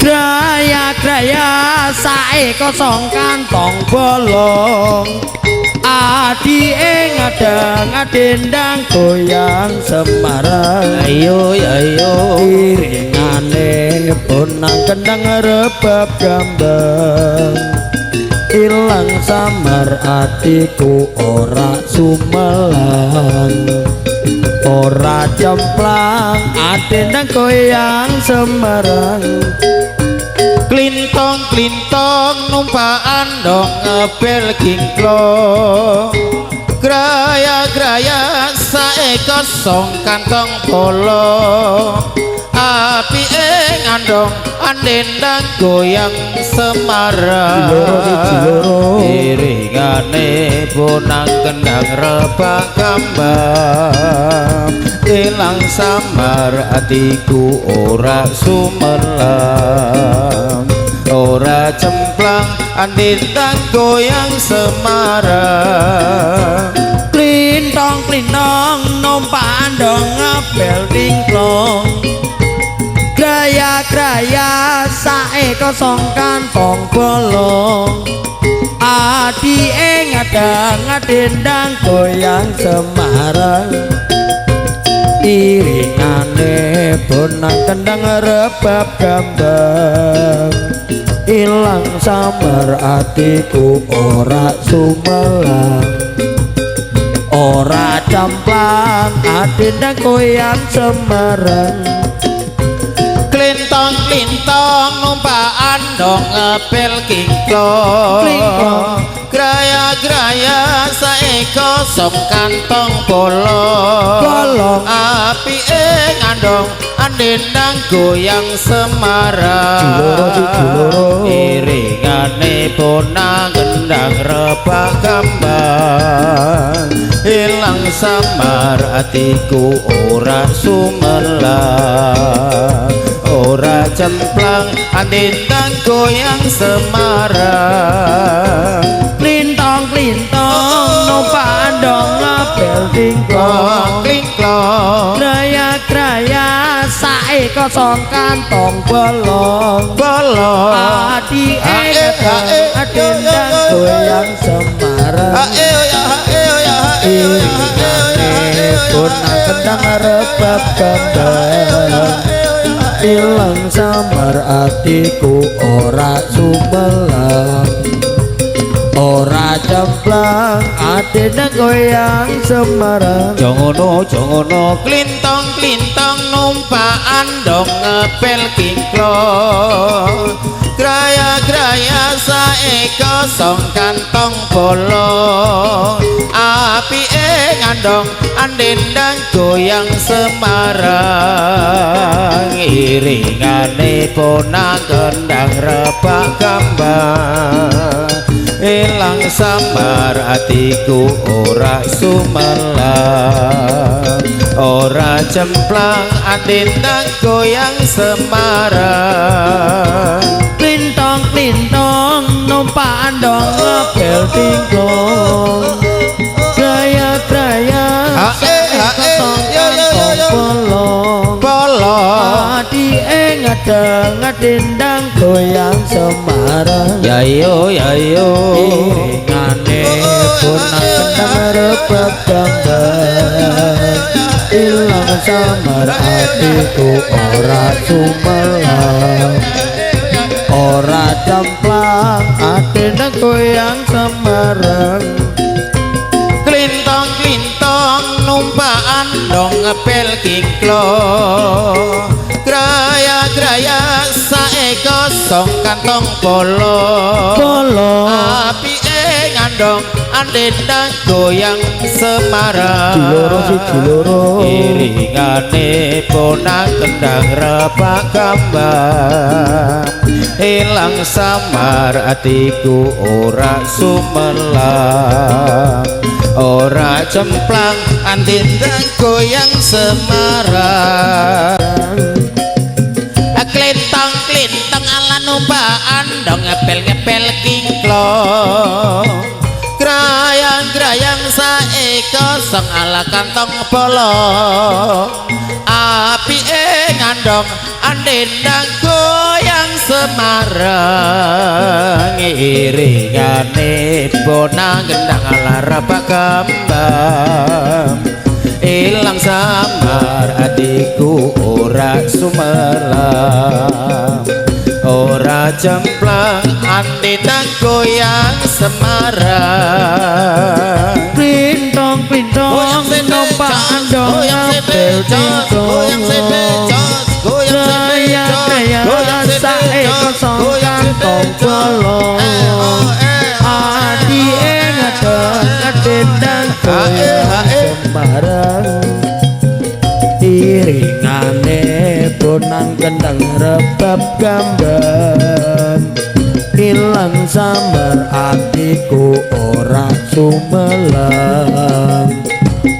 Graya-graya sae kosong kantong bolong. Adike ngadang adendang goyang Semarang. Ayo ayo. Iringane bonang kendang rebab gambang. Ilang samar atiku ora sumelang. Ora cemplang adendang goyang Semarang. Klintong klintong numpak andong ngebel kingklong. Graya graya sae kosong kantong bolong. Apike ngandong andendang goyang Semarang. Iringane bonang kendang rebak gambang. Ilang samar atiku ora sumelang. Ora cemplang andendang goyang Semarang. Klintong klintong numpak andong ngebel tingklong. Graya-graya sae kosong kantong bolong. Adike ngadang adendang goyang Semarang. Iringane bonang kendang rebab gambang. Ilang samar atiku ora sumelang. Ora camplang adendang goyang Semarang. Klintong klintong numpak andong ngebel kingklong. Graya graya sae kosong kantong bolong. Bolong. Apike ngandong andendang goyang Semarang. Iringane bonang kendang rebak gambang. Ilang samar atiku ora sumelang. Ora cemplang andendang goyang Semarang. Klintong klintong numpak andong ngebel tingklong. Klingklong. Graya-graya sae kosong kantong bolong. Bolong. Adike adendang goyang Semarang. Iringane bonang kendang rebab gambang. Ilang samar atiku ora sumelang. Ora cemplang adendang goyang Semarang. Jongono jongono klintong klintong numpak andong ngebel kingklong. Graya graya sae kosong kantong bolong. Apike ngandong andendang goyang Semarang. Iringane bonang kendang rebak gambang. Ilang samar atiku ora sumelang. Ora cemplang andendang goyang Semarang. Klintong klintong numpak andong ngebel tingklong. Graya-graya sae kosong kantong bolong. Bolong. Adike ngadang adendang goyang Semarang. Ya yo ya yo. Iringane bonang kendang rebab gambang. Ilang samar atiku ora sumelang. Ora cemplang adendang goyang Semarang. Klintong klintong numpak andong ngebel kingklong. Graya graya sae kosong kantong bolong. Bolong. Apike ngandong andendang goyang Semarang. Loro siji loro. Iringane bonang kendang rebak gambang. Ilang samar atiku ora sumelang. Ora cemplang andendang goyang Semarang. Klintong klintong ala numpak andong ngepel ngepel kingklong. Grayang grayang goyang sae kosong ala kantong bolong. Apike ngandong andendang goyang Semarang. Iringane bonang gendang ala rebab kembang. Ilang samar atiku ora sumelang. Ora jemplang andendang goyang Semarang. Klintong klintong numpak andong ngapel Goyang sete tingkong. jos, goyang sete Gaya jos, gaya goyang sete sae jos, kosong goyang sete kantong jos. bolong. Atike ngadeg ngadendang goyang Semarang. Iringane bonang kendang rebab gambang. Ilang samar atiku ora sumelang.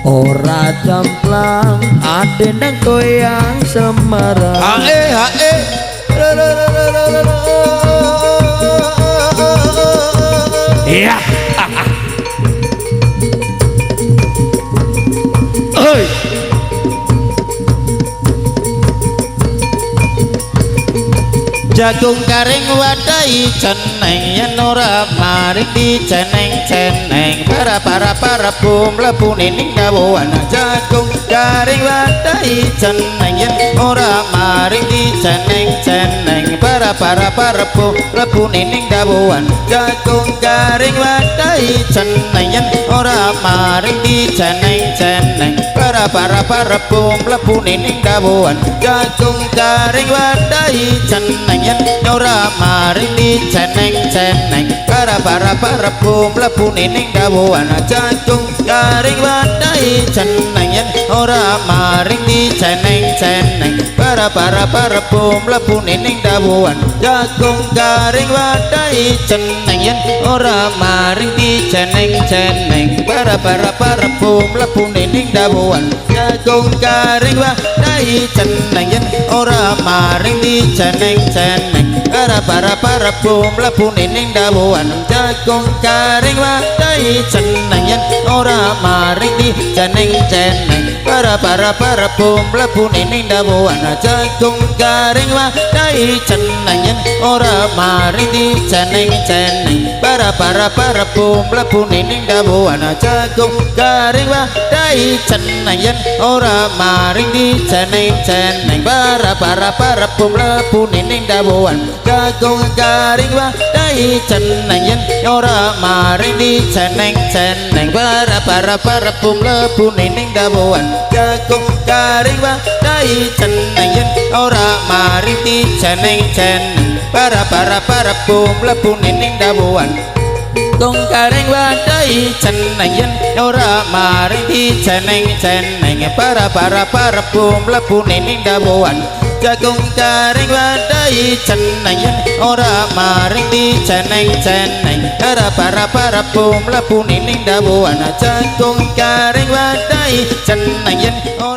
Ora camplang adendang goyang Semarang. Hae hae. Iya. Oi. Jagung garing wadahi ceneng yen ora maring diceneng-ceneng. Para para para bum mlebu ning dawuhan. Jagung garing wadahi ceneng yen ora maring diceneng-ceneng. Para para para bum mlebu ning dawuhan. Jagung garing wadahi ceneng yen ora maring diceneng-ceneng. Para para para bum mlebu ning dawuhan. Jagung garing wadahi ceneng yen ora maring diceneng-ceneng. Para para para bum mlebu ning dawuhan. Jagung garing wadahi ceneng yen ora maring diceneng-ceneng. Para para para bum mlebu ning dawuhan. Jagung garing wadahi ceneng yen ora maring diceneng-ceneng. Para para para bum mlebu ning dawuhan. Jagung garing wadahi ceneng yen ora maring diceneng-ceneng. Para para para bum mlebu ning dawuhan. Jagung garing wadahi ceneng yen ora maring diceneng-ceneng. Para para para bum mlebu ning dawuhan. Jagung garing wadahi ceneng yen ora maring diceneng-ceneng. Para para para bum mlebu ning dawuhan. Jagung garing wadahi ceneng yen ora maring diceneng-ceneng. Para para para bum mlebu ning dawuhan. Jagung garing wadahi ceneng yen ora maring diceneng-ceneng. Para para para bum mlebu ning dawuhan. Jagung garing wadahi ceneng yen ora maring diceneng-ceneng. Para para para bum mlebu ning dawuhan. Jagung garing wadahi ceneng yen ora maring diceneng-ceneng. Para para para bum mlebu ning dawuhan. Jagung garing wadahi ceneng yen ora maring diceneng-ceneng. Para para para bum mlebu ning dawuhan. Jagung garing wadahi ceneng yen ora